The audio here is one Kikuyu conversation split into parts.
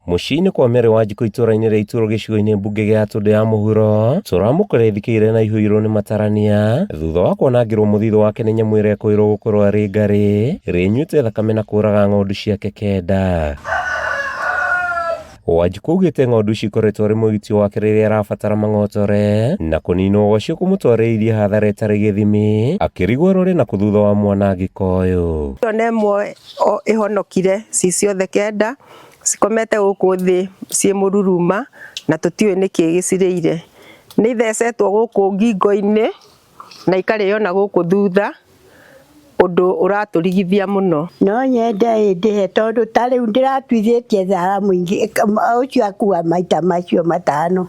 Mũciĩ-inĩ kwa Mary Wanjikũ itũũra-inĩ rĩa Ituro gĩcigo-inĩ mbunge gĩa Gatũndũ ya Mũhuro, tũramũkora ethikĩire na ihũirwo nĩ matarania thutha wa kwanangĩrwo mũthithũ wake nĩ nyamũ ĩrĩa ĩkwĩrwo gũkorwo arĩ ngarĩ ĩrĩa ĩnyuĩte thakame na kũraga ng'ondu ciake kenda. Wanjikũ augĩte ng'ondu ici ikoretwo arĩ mwĩgitio wake rĩrĩa arabatara mang'otore na kũninwo gwacio kũmũtwarĩrĩirie hathara ĩtarĩ gĩthimi akĩrigwo arore nakũ thutha wa mwanangĩko ũyũ. Ona ĩmwe ĩhonokire ci ciothe kenda cikomete gũkũ thĩ ciĩ mũruruma na tũtiũĩ nĩkĩ gĩcirĩire. Nĩ ithecetwo gũkũ ngingo-inĩ na ikarĩo na gũkũ thutha ũndũ ũratũrigithia mũno. No nyende ĩndĩhe tondũ ta rĩu ndĩratuithĩtie thara mũingĩ ũcio akua maita macio matano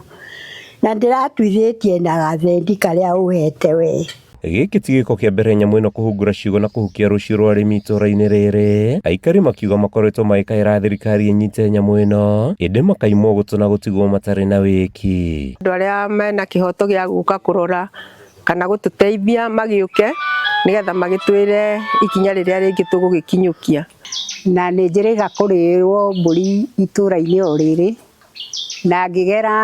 na ndĩratuithĩtie na gathendi karĩa ũhete we. Gĩkĩ ti gĩko kĩa mbere nyamũ ĩno kũhungura ciugo na kũhukia rũciũ rwa arĩmi itũũra-inĩ rĩrĩ. Aikari makiuga makoretwo magĩkaĩra thirikari ĩnyite nyamũ ĩno ĩndĩ makaimwo gũtũ na gũtigwo matarĩ na wĩki. Andũ arĩa mena kĩhoto gĩa gũka kũrora kana gũtũteithia magĩũke nĩgetha magĩtwĩre ikinya rĩrĩa rĩngĩ tũgũgĩkinyũkia. Na nĩ njĩrĩga kũrĩrwo mbũri itũũra-inĩ o rĩrĩ na ngĩgera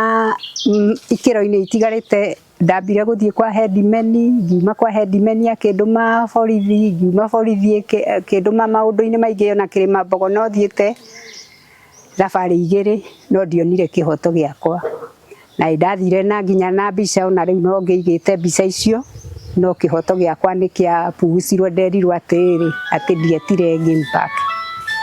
ikĩro-inĩ itigarĩte. Ndambire gũthiĩ kwa hendimeni, ngiuma kwa hendimeni akĩndũma borithi, ngiuma borithi akĩndũma maũndũ-inĩ maingĩ ona kĩrĩma mbogo no thiĩte thabarĩ igĩrĩ no ndionire kĩhoto gĩakwa. Na nĩ ndathire na nginya na mbica ona rĩu no ngĩigĩte mbica icio no kĩhoto gĩakwa nĩ kĩabugucirwo nderirwo atĩrĩrĩ atĩ ndietire game park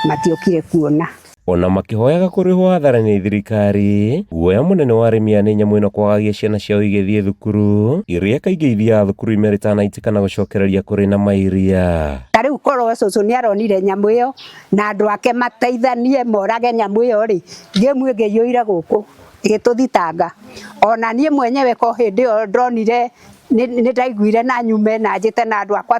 matiokire kuona. Ona makĩhoyaga kũrĩhwo hathara nĩ thirikari, guoya mũnene wa arĩmi aya nĩ nyamũ ĩno kwagagia ciana ciao igĩthiĩ thukuru, iria kaingĩ ithiaga thukuru imera itanaitĩka na gũcokereria kũrĩ na mairia. Ta rĩu korwo cũcũ nĩ aronire nyamũ ĩyo na andũ ake mateithanie morage nyamũ ĩyo rĩ, ngĩmu ĩngĩiyũire gũkũ ĩgĩtũthitanga. Ona niĩ mwenyewe ko hĩndĩ ĩyo ndonire nĩ ndaiguire na nyume na njĩte na andũ akwa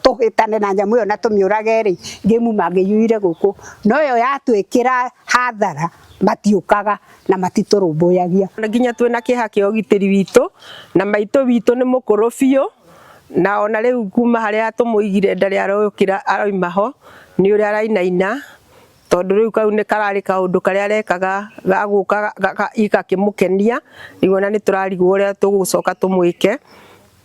tũhĩtane na nyamũ ĩyo na tũmĩũrage rĩ, ngĩmu mangĩiyũire gũkũ. No ĩyo yatwĩkĩra hathara matiũkaga na matitũrũmbũyagia. Nginya twĩna kĩeha kĩa ũgitĩri witũ na maitũ witũ nĩ mũkũrũ biũ na ona rĩu kuma harĩa tũmũigire ndarĩ arokĩra aroima ho nĩ ũrĩa arainaina tondũ rĩu kau nĩ kararĩ kaũndũ karĩa arekaga ga gũka igakĩmũkenia rĩu ona nĩ tũrarigwo ũrĩa tũgũcoka tũmwĩke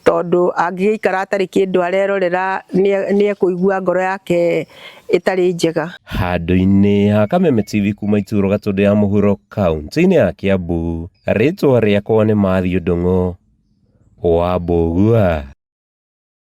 tondũ angĩgĩikara atarĩ kĩndũ arerorera nĩ ekũigua ngoro yake ĩtarĩ njega. Handũ-inĩ ha Kameme TV kuma Ituro Gatũndũ ya Mũhuro kaunti-inĩ ya Kiambu, rĩtwa rĩakwa nĩ Matthew Ndung'u wa Mbũgua.